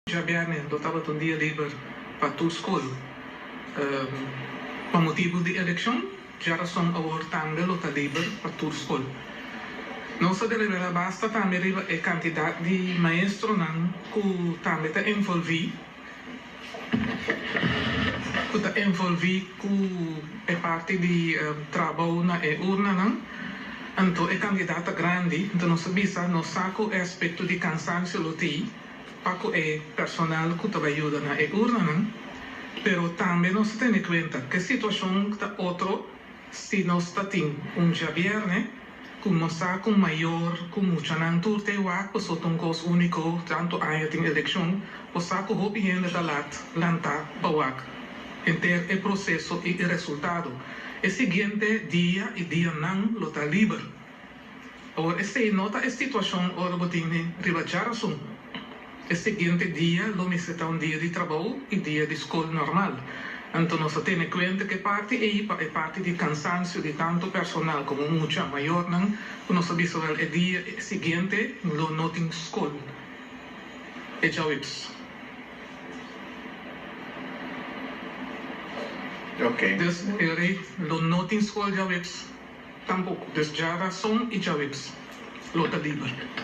Djabièrnè lo tabata un dia liber pa tur skol. Pa motibu di elekshon, djarason awor tambe lo ta liber pa tur skol. Nos a deliberá basta tambe riba e kantidat di maestronan ku tambe ta envolví ku ta envolví ku e parti di trabou na e urnanan. Anto e kantidat ta grandi, anto nos a bisa nos sa ku e aspekto di kansansio lo tin. pa ku e personal ku ta bai yuda na e urnanan, pero tambe nos ta tene kuenta ku e situashon ta otro si nos ta tin un djabièrnè ku nos sa ku mayor ku muchanan tur ta e wak pasobra ta un kos úniko tantu aña tin elekshon bo sa ku hopi hende ta lat lantá pa wak henter e proseso i e resultado. E siguiente dia i dianan lo ta liber. Awor esei no ta e situashon ora bo tin riba djarasun. E siguiente dia lo mester ta un dia di trabou i dia di skol normal. Anto nos a tene kuenta ku e parti ei pa e parti di kansansio di tantu personal komo mucha mayornan ku nos a bisa wèl e dia siguiente lo no tin skol e djaweps. Dus e rei lo no tin skol djaweps. Tampoco. Dus djarason y djaweps lo ta liber.